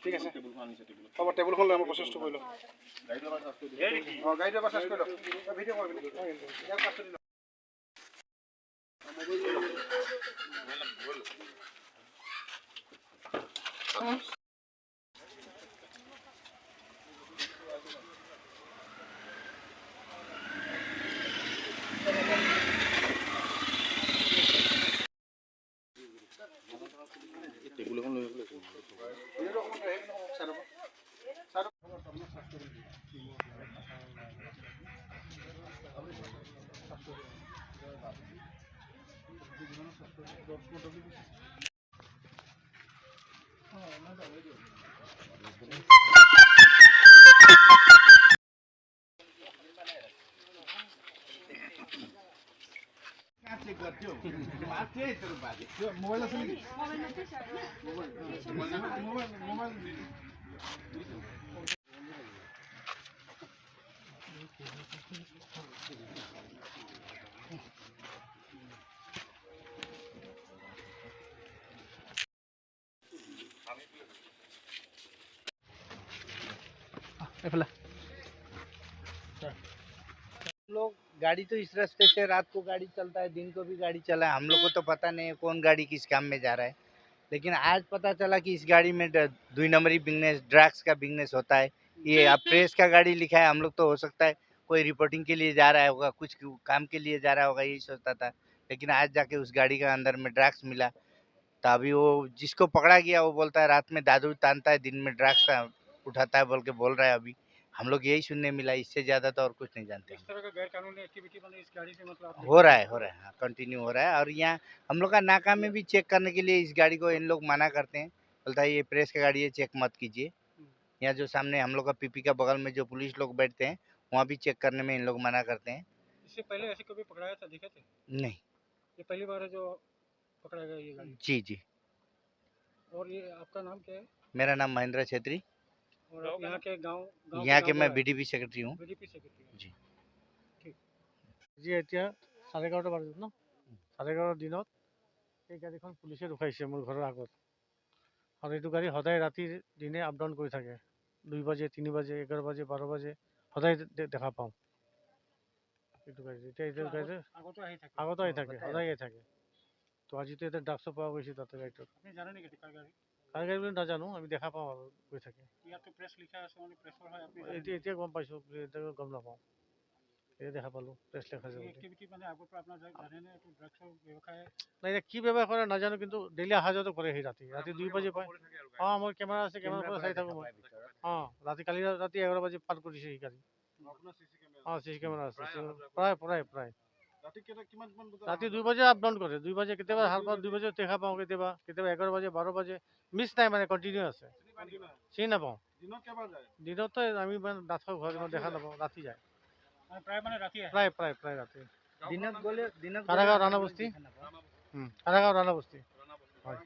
ঠিক আছে, হ'ব টেবুলখন লৈ আমাৰ প্ৰচেছটো কৰি লওঁ। অঁ, গাড়ীটো এবাৰ চাৰ্জ কৰি লওঁ, ভিডিঅ' কৰিবি। টেবুল এখন লৈ আহিব লাগিব। মোবাইল আছে নেকি? মোবাইল মোবাইল लोग गाड़ी तो इस रास्ते से रात को गाड़ी चलता है, दिन को भी गाड़ी चला है। हम लोग को तो पता नहीं है कौन गाड़ी किस काम में जा रहा है, लेकिन आज पता चला कि इस गाड़ी में दुई नंबरी बिजनेस, ड्रग्स का बिजनेस होता है। ये अब प्रेस का गाड़ी लिखा है, हम लोग तो हो सकता है कोई रिपोर्टिंग के लिए जा रहा होगा, कुछ काम के लिए जा रहा होगा, यही सोचता था। लेकिन आज जाके उस गाड़ी का अंदर में ड्रग्स मिला। तो अभी वो जिसको पकड़ा गया वो बोलता है रात में दारू तानता है, दिन में ड्रग्स उठाता है बोल के बोल रहा है। अभी हम लोग यही सुनने मिला, इससे ज़्यादा तो और कुछ नहीं जानते। इस तरह का गैर कानूनी एक्टिविटी मतलब इस गाड़ी से मतलब हो रहा है, हो रहा है, हाँ कंटिन्यू हो रहा है। और यहाँ हम लोग का नाका में भी चेक करने के लिए इस गाड़ी को इन लोग मना करते हैं, बोलता है ये प्रेस का गाड़ी है, चेक मत कीजिए। यहाँ जो सामने हम लोग का पीपी का बगल में जो पुलिस लोग बैठते हैं वहाँ भी चेक करने में इन लोग मना करते हैं। इससे पहले ऐसे कभी पकड़ाया था, देखे थे? नहीं, ये पहली बार है जो पकड़ा गया ये गाड़ी। जी जी। और ये आपका नाम क्या है? मेरा नाम महेंद्र छेत्री। और आप यहाँ के गाँव? यहाँ के मैं बीडीपी सेक्रेटरी हूँ। बीडीपी सेक्रेटरी जी। ठीक जी। এতিয়া 11:30 বজাত ন, 11:30 দিনত এই গাড়ীখন পুলিচে ৰখাইছে মোৰ ঘৰৰ আগত। আৰু এইটো গাড়ী সদায় ৰাতি দিনে আপ ডাউন কৰি থাকে। 2 বাজে, 3 বাজে, 11 বাজে, 12 বাজে সদায় দেখা পাওঁ এইটো গাড়ী। এতিয়া এইটো গাড়ী আগতো আহি থাকে, সদায় আহি থাকে। তো আজিতো এতিয়া ড্ৰাগছো পোৱা গৈছে তাতে গাড়ীটোত। কাৰ গাড়ী বুলি নাজানো, আমি দেখা পাওঁ আৰু গৈ থাকে। এতিয়া এতিয়া গম পাইছোঁ, এতিয়া গম নাপাওঁ, এতিয়া দেখা পালোঁ প্ৰেছ লেখা আছে বুলি। নাই, এতিয়া কি ব্যৱসায় কৰে নাজানো, কিন্তু ডেইলি অহা যোৱাটো কৰে সি। ৰাতি ৰাতি 2 বাজে পায়। অঁ, মোৰ কেমেৰা আছে, কেমেৰাৰ পৰা চাই থাকোঁ মই। অঁ, ৰাতি কালি ৰাতি 11 বাজি পাৰ কৰিছে সি গাড়ী। অঁ, চি চি কেমেৰা আছে প্ৰায় প্ৰায় প্ৰায়। ৰাতি 2 বাজে আপ ডাউন কৰে, 2 বাজে কেতিয়াবা সাৰ পাওঁ, 2 বাজে দেখা পাওঁ, কেতিয়াবা কেতিয়াবা 11 বাজে, 12 বাজে, মিছ নাই মানে কণ্টিনিউ আছে। চিনি নাপাওঁ। দিনততো আমি মানে নাথাকোঁ ঘৰত, ইমান দেখা নাপাওঁ। ৰাতি যায় প্ৰায় প্ৰায় প্ৰায় ৰাতি। দিনত গ'লে দিনত কাৰাগাঁও ৰাণাবস্তি, কাৰাগাঁও ৰাণাবস্তি হয়।